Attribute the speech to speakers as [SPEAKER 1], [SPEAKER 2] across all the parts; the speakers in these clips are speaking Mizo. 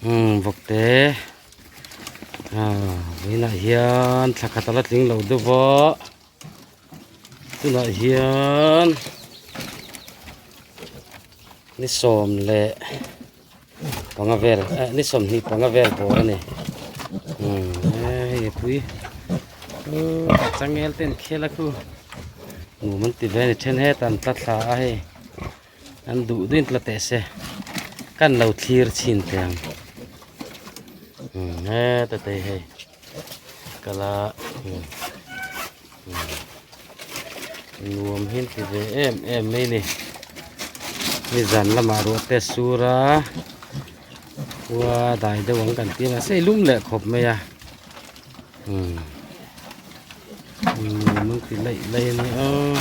[SPEAKER 1] Umm vawkte ah vawiinah hian thla khat a la tling lo deuh va tunah hian ni sawm leh panga vel eh ni sawmhnih panga vel bawr a ni umm hei a pui changel te an khel a khu nuam an ti ve a ni then hetah an tla thla a hei. An duh duhin tla teh se kan lo thlir chhin teh ang umm heta te hei kala umm nuam hi an ti ve em em mai a ni nizan lamah ruah te a sur a khua dai deuh ang kan ti a mahse lum leh khawp mai a umm nuam an ti laih laih a nia aw.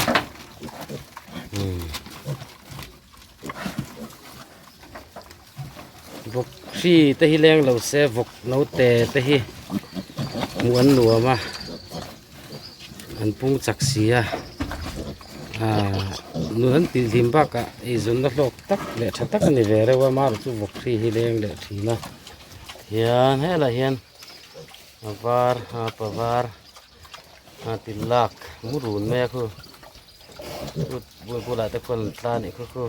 [SPEAKER 1] Vawk hri te hi leng lo se vawk naute te hi hmuh an nuam a an pung chak si a ahh nun an tih hlim bakah eizawnna hlawk tak leh tha tak a ni ve reuh a amaherawh chu vawk hri hi leng leh thin a hian helaiah hian a var a pa var. A ti lak mu run mai a khu chu bul bulah te khuan an tla anih kha khu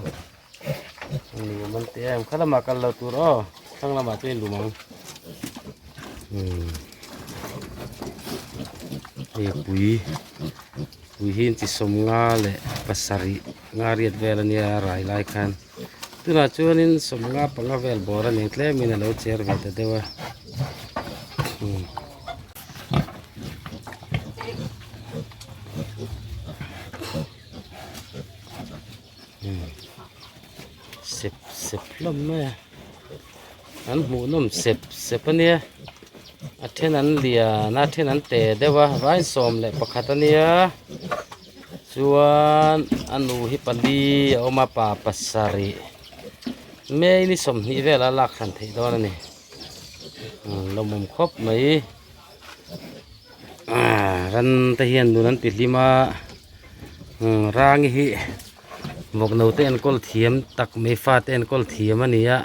[SPEAKER 1] nuam an ti em kha lamah kal lo tur aw thlang lamah chuan in lum ang umm hei pui pui hi inchi sawmnga leh pasarih nga riat vel ania rai lai khan tunah chuanin sawmnga panga vel bawr a ni tlemin alo cher ve ta deuh a umm. Sep sep hlawm mai a an hmuh nawm sep sep a nia a then an lian a a then an te deuh a vai 11 a nia chuan a nu hi pali a awm a pa pasarih may ni 20 velah a lak hran theih dawn a ni. Lawmawm khawp mai ran te hian nun an ti hlim a rang hi vawk no te enkawl thiam tak mai fa te enkawl thiam a ni a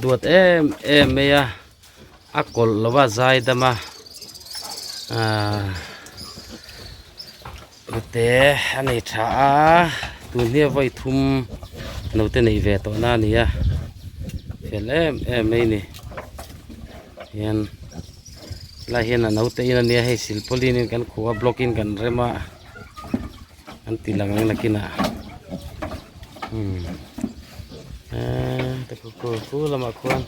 [SPEAKER 1] duat em em mai a a kawlh lo va zai dam a ahh te a nei tha a tun hi a vawi thum naute neih ve tawh na a ni a fel em em mai a ni hian helai hian a naute in a nia hei silpauline in kan khuh a block in kan rem a an ti lang ang nakinah umm eee te khu khu lamah khuan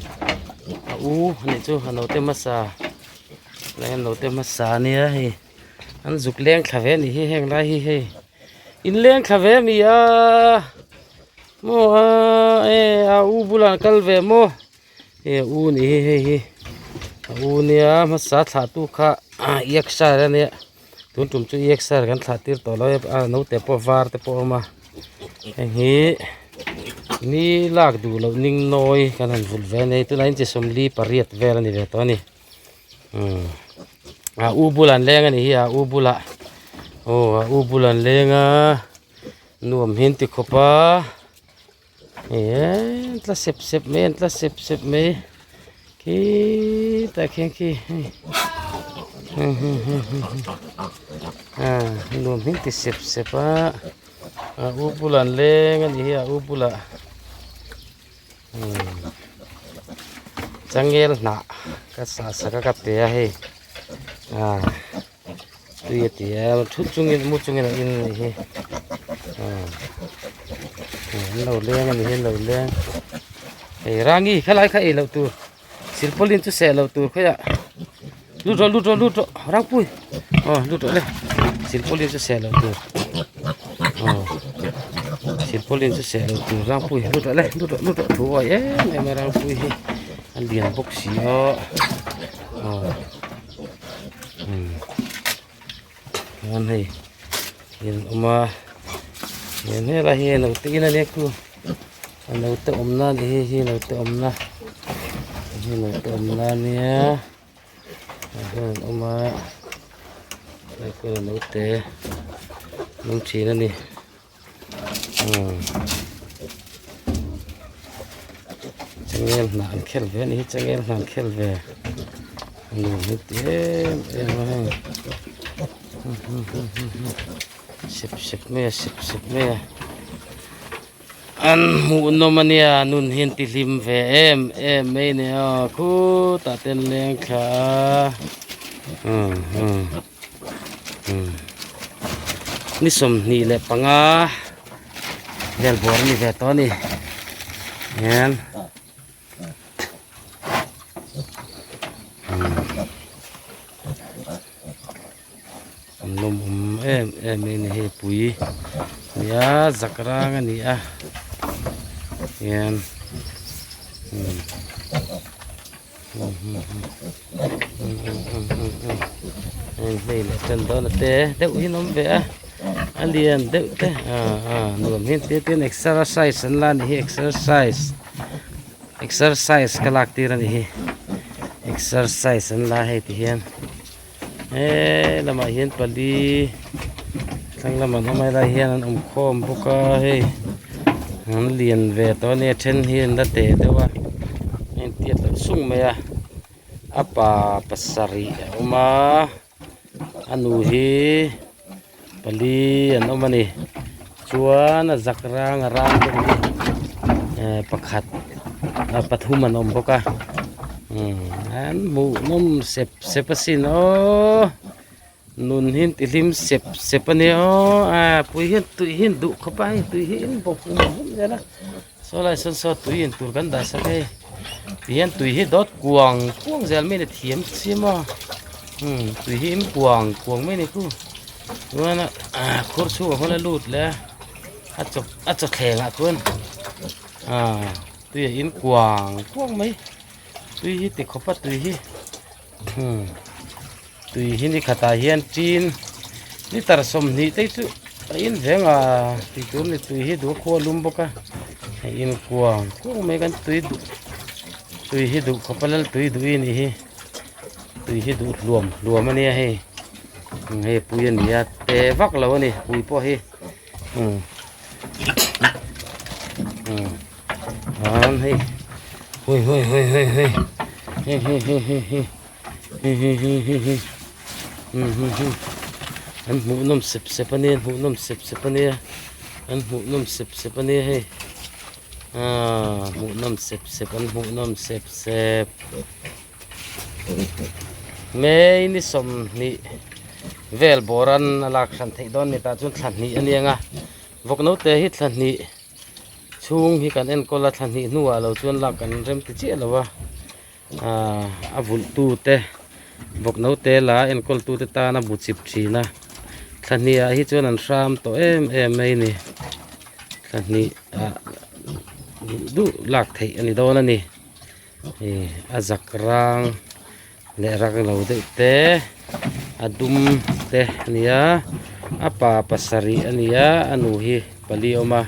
[SPEAKER 1] a u a nih chu a naute hmasa helai hian naute hmasa a nia hei. An zuk leng thla ve a nih hi heng lai hi hei in leng thla ve a mi a maw a e a u bulah an kal ve maw e a u nih hi hei hi a u nia hmasa thlah tu kha exer a nia tun tum chu exer kan thlah tir tawh lo a naute pawh var te pawh a awm a heng hi ni lak duh loh ning nawi kan han vulh ve a ni tunah hian chi 48 vel a ni ve tawh a ni. Umm a u bulah an leng a nih hi a u bulah aw a u bulah an leng a nuam hi an ti khawp a eee tla sep sep mai an tla sep sep mai khitah khian khi hei ah nuam hi an ti sep sep a a u bulah an leng a nih hi a u bulah. Changel hnah ka sah sak a ka pe a hei ah tui a ti a thut chungin mu chungin a in a nih hi ah an lo leng a nih hi an lo leng hei rangi khalai kha ei loh tur silpauline chu seh loh tur khawiah lut rawh lut rawh lut rawh rangpui aw lut rawh le silpauline chu seh loh tur aw silpauline chu seh loh tur rangpui lut rawh le lut rawh lut rawh thu awi em em a rangpui hi a lian bawk si a aw umm chuan hei in awm a hian helai hi naute in a nia khu a naute awmna a ni hi hi naute awmna hi naute awmna a nia tah hian an awm a helai pawh hian naute an awm thin a ni umm. Changel hnah an khel ve a nih hi changel hnah an khel ve a nuam hi ti em em a hei sep sep mai a sep sep mai a an hmuh nawm a nia nun hi an ti hlim ve em em mai a ni aw khutah te an leng thla a ni 25 vel bawr a ni ve tawh a ni hian an lawmawm em em mai a ni hei pui nia zak rang a ni a hian. Hei leh ṭan dawn a te deuh hi an awm ve a a lian deuh te ah ah nuam hi tia tin exercise an la a nih hi exercise exercise ka lak tir a nih hi exercise an la hei ti hian he lamah hian pali thlang lamah an awm a helai hian an awm khawm bawk a hei an lian ve tawh a nia then hi an la teh deuh a a intiat loh sung mai a a pa pasarih a awm a a nu hi pali an awm a ni chuan a zak rang a rang deuh hi eh pakhat pathum an awm bawk a umm an hmuh nawm sep sep asin aww nun hi an ti hlim sep sep a nia aw a pui hian tui hi an duh khawp a hei tui hi in bawk hum hum zel a saw lai sawn saw tui in tur kan dah sak hei ti hian tui hi dawt kuang kuang zel mai a ni thiam chiam a umm tui hi in kuang kuang mai a ni ku chuan a khur chhungah khuan a lut leh a a chaw a chaw thleng ah chuan ah tui a in kuang kuang mai tui hi ti khawp a tui hi umm tui hi ni khatah hian tin litre 20 te chu a in veng a tih tur a ni tui hi duh a khua lum bawk a a in kuang kuang mai kan tui duh tui hi duh khawp a lal tui duh i nih hi tui hi duh hluam hluam a nia hei hei pui a ni a te vak lo a ni pui pawh hi umm umm an hei hui hui hui hui hui hei hei hei hei hei hei hei hei hei hei umm hum hum an hmuh nawm sep sep a nia an hmuh nawm sep sep a nia an hmuh nawm sep sep a nia hei aaa hmuh nawm sep sep an hmuh nawm sep sep. May ni 20 vel bawran a lak hran theih dawn ni tah chuan thla hnih a ni ang a vawk naute hi thla hnih chhung hi kan enkawl a thla hnih hnuah lo chuan lak kan rem ti chiah lo a ahh a vulh tu te vawk naute la enkawl tu te tan a bu chip thin a thla hnih ah hi chuan an hram tawh em em mai a ni thla hnih ah duh duh lak theih a ni dawn a ni. Hei a zak rang leh rang lo deuh te a dum te a ni a a pa pasarih a ni a a nu hi pali a awm a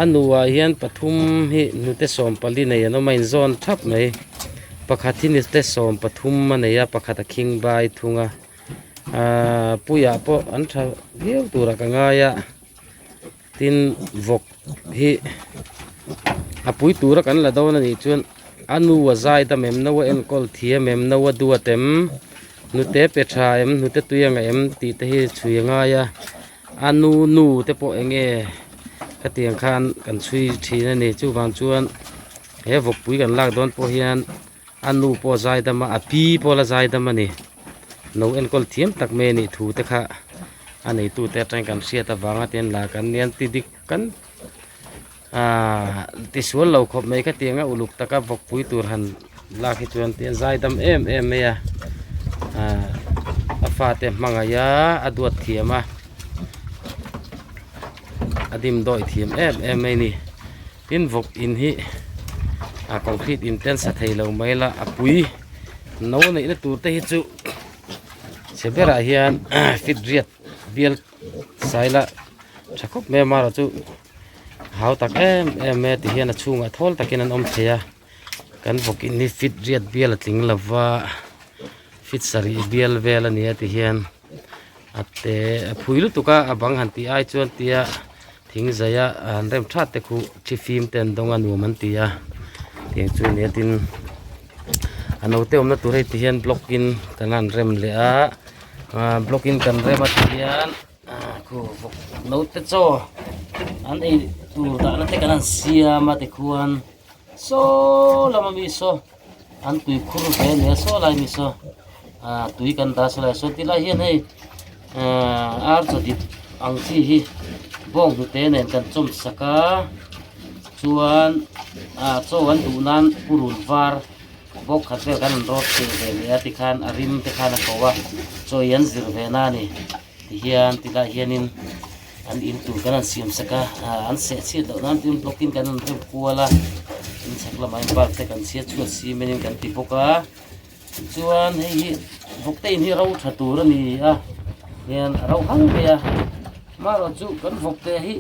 [SPEAKER 1] a nu ah hian pathum hi hnute 14 nei an awm a inzawn thap mai pakhat hi hnute 13 a nei a pakhat a khing bai thung a ahh puiah pawh an tha viau turah ka ngai a. Tin vawk hi a pui tura kan la dawn a nih chuan a nu a zai dam em no a enkawl thiam em no a duat em hnute pe tha em hnute tui a ngaih em tih te hi chhui a ngai a a nu nu te pawh eng nge khatiang khan kan chhui thin a ni chuvang chuan he vawkpui kan lak dawn pawh hian a nu pawh a zai dam a a pi pawh la zai dam a ni no enkawl thiam tak mai a nih thu te kha. A neitute atangin kan hriat avanga tian la kan nia ti dik kan ahh tisual lo khawp mai kha tianga uluk taka vawkpui tur han lak hi chuan tian zai dam em em mai a ahh a fate hmangaih a a duat thiam a a dim dawi thiam em em mai a ni tin vawk in hi a concrete in te an sa thei lo mai la a pui no neihna tur te hi chu. Chhe berah hian fit riat bial saila tha khawp mai a amaherawh chu hau tak em em mai a ti hian a chhungah thawl takin an awm thei a kan vawk in hi fit riat bial a tling lova fit sarih bial vel a ni a ti hian a te a phui lutuk a a bang han tih ai chuan tia thing zaia an rem that te khu thi fim te an dawng a nuam an ti a. Tiang chu nia tin a naute awmna tur hei ti hian block in kan han rem leh a ah block in kan rem a ti hian ah khu vawk naute chaw an ei tur dahna te kan han siam a tikhuan saw lama mi saw an tui khur ve a nia saw lai mi saw ah tui kan dah saw lai saw tilai hian hei ah ar chaw dip ang chi hi bawng hnute nen kan chawm sak a chuan ah chaw an duh nan purun var bawk khat vel kan rawn rawt thei ve leh a tikhan a rim te khan a ko a chaw hi an zir ve na a ni tihian tilai hianin an in tur kan han siam sak a ah an seh chhiat loh nan tin block in kan rawn rem kual a in chhak lamah hian bulb te kan chhiat chhuat cement in kan ti bawk a tichuan hei hi vawk te in hi ro tha tur a ni a hian a ro hang mai a amaherawhchu kan vawk te hi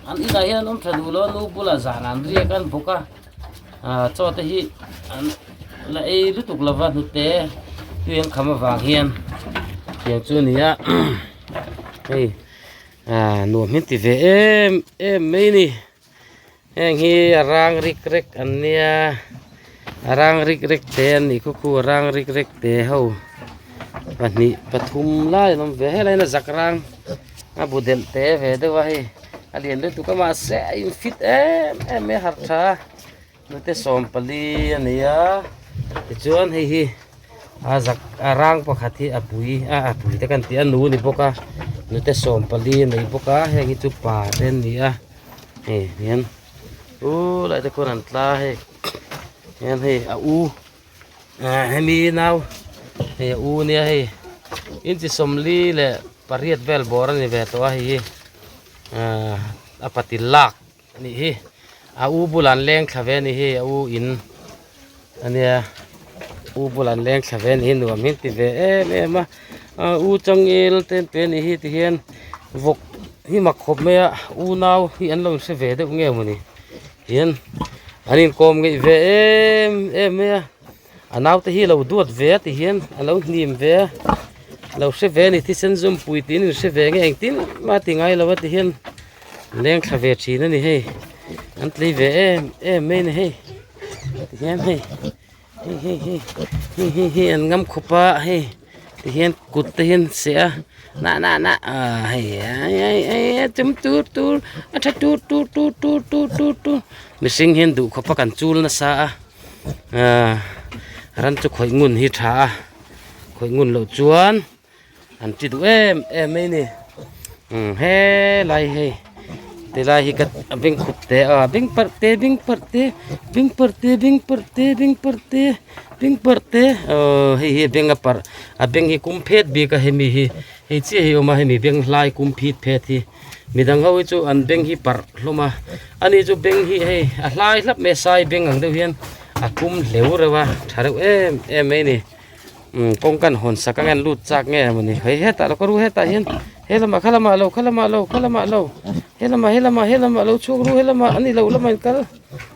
[SPEAKER 1] an inah hian an awm tha duh lo a nu bulah zan an riak a an bawk a ah chaw te hi an la ei lutuk lova hnute tui an kham avang hian tiang chu a ni a hei ah nuam hi an ti ve em em mai a ni heng hi a rang rik rek an nia a rang rik rek te an nih khaw khu a rang rik rek te ho pahnih pathum lai an awm ve helai hian a zak rang a bu delh te ve deuh a hei a lian lutuk a mahse a in fit em em mai a harh tha a nute 14 a ni a tichuan hei hi a zak a rang pakhat hi a pui a a pui te kan tih a nu a ni bawk a nute 14 a nei bawk a heng hi chu pa te an ni a hei hian u lai te khuan an tla a hei hian hei a u ah hemi nau hei a u nia hei inchi 48 vel bawr a ni ve tawh a hei hi ah a patil lak a nih hi a u bulah an leng thla ve a ni hi a u in a nia u bulah an leng thla ve a ni hi nuam hi an ti ve em em a a u changel te an pe a nih hi tihian vawk hi mak khawp mai a unau hi an lo inhre ve deuh nge mawni hian an inkawm ngeih ve em em mai a a naute hi a lo duat ve a tihian a lo hnim ve a lo hre ve a ni thisen zum pui tiin in hre ve nge engtin mah a ti ngai lo a tihian leng thla ve thin a ni hei an tlei ve em em mai a ni hei tihian hei hei hei hei hei hei hei an ngam khawp a hei tihian kut te hian seh a nah nah nah ah hei ai ai ai a chum tur tur a tha tur tur tur tur tur tur tur mihring hian duh khawp a kan chul nasa a ah ran chu khawih ngun hi tha a khawih ngun loh chuan an ti duh em em mai a ni umm helai hei tilai hi ka a beng khup te a beng parh te beng parh te beng parh te beng parh te beng parh te beng parh te aw hei hi a beng a parh a beng hi kum phet bik a hemi hi hei chiah hi a awm a hemi beng hlai kum phit phet hi midang ho hi chu an beng hi parh hlawm a ani chu beng hi hei a hlai hlap mai a sai beng ang deuh hian a kum hleu reuh a tha reuh em em mai a ni. Umm kawng kan hawn sak ang an lut chak nge mawni hei hetah lo ka ru hetah hian he lamah kha lamah lo kha lamah lo kha lamah lo he lamah he lamah he lamah lo chhuak ru he lamah ani lo lamah in kal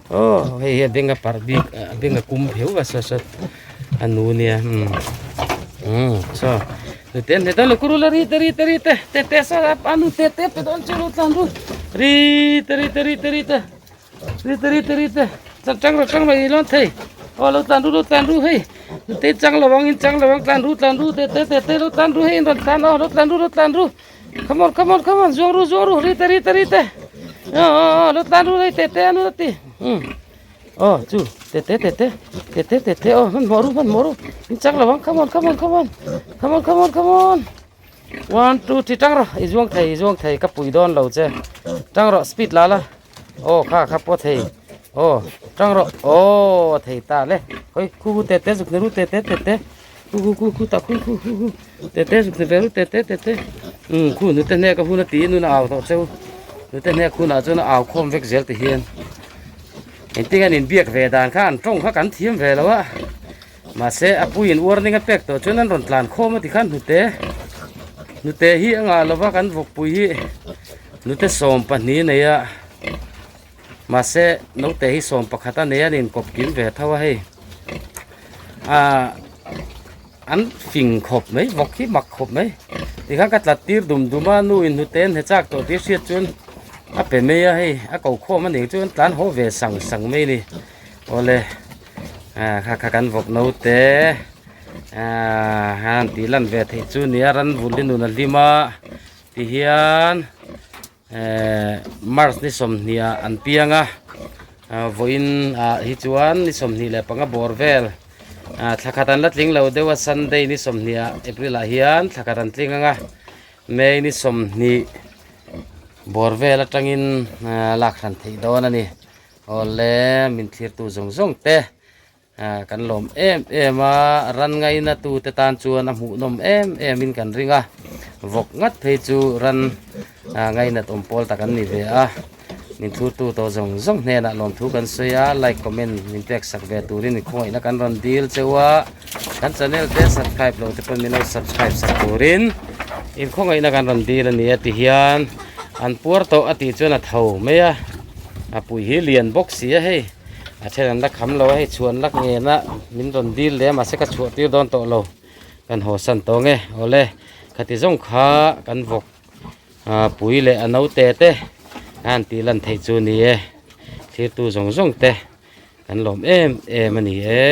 [SPEAKER 1] aw hei hi a beng a parh bik a beng a kum pheu va saw saw a nu nia umm umm saw nute an hetah lo ka ru la ri te ri te ri te te te saw a nu te te pe dawn chu lo tlan ru ri te ri te ri te ri te. Ri te ri te ri te tang rawh tang rawh i lawn thei aw lo tlan ru lo tlan ru hei te chang lo ang in chang lo ang tlan ru tlan ru te te te te lo tlan ru hei in rawn tlan aw lo tlan ru lo tlan ru come on come on come on zuang ru zuang ru ri te ri te ri te aw aw aw lo tlan ru hei te te anu ti um aw chu te te te te te te te te aw hmanhmawh ru hmanhmawh ru in chang lo ang come on come on come on come on come on come on. One two three tang rawh i zuang thei i zuang thei ka pui dawn lo che tang rawh speed la la aw kha kha pawh thei aw tang rawh aw thei ta le hawi khu khu te te zuk ni ru te te te te khu khu khu khu ta khu khu khu khu te te zuk ni ve ru te te te te um khu nute hnek a hun a ti nun a au tawh cheu nute hnek hunah chuan a au khawm vek zel ti hian engtin an inbiak ve dan kha an tawng kha kan thiam ve lo a. Mahse a puiin warning a pek tawh chuan an rawn tlan khawm a tikhan hnute hnute hi a ngah lova kan vawkpui hi hnute 12 a nei a mahse naute hi 11 a nei a an inkawp kim ve tho a hei ah an fing khawp mai vawk hi mak khawp mai tikhan ka tlat tir dum dum a nu in hnute an he chak tawh tih hriat chuan a pe mai a hei a ko khawm a nih chuan tlan haw ve sang sang mai a ni. Awle kha kha kan vawk naute han tih lan ve theih chu nia ran vul hi nun a hlim a tihian march ni sawmhnih ah an piang a vawiin ah hi chuan ni 25 bawr vel thla khat an la tling lo deuh a sunday ni 20 ah april ah hian thla khat an tling ang a may ni 20 bawr vel atangin lak hran theih dawn a ni. Awle min thlirtu zawng zawng te kan lawm em em a, ran ngaina tu te tan chuan a hmuhnawm em em in kan ring a, vawk ngat phei chu ran ngainat awm pawl tak an ni ve a, min thlirtu tawh zawng zawng hnenah lawmthu kan sawi a, like comment min pek sak ve turin khawngaihna kan rawn dil cheu a, kan channel te subscribe lo te pawn min lo subscribe sak turin inkhawngaihna kan rawn dil a ni a tihian an puar tawh a tih chuan a tho mai a. A pui hi lian bawk si a hei a then an la kham lo a hei chhuan lak ngen a min rawn dil leh a mahse ka chhuah tir dawn tawh lo kan haw san tawh nge awle khati zawng kha kan vawk ah pui leh a naute te a han tih lan theih chu ni e thirtu zawng zawng te kan lawm em em a ni e.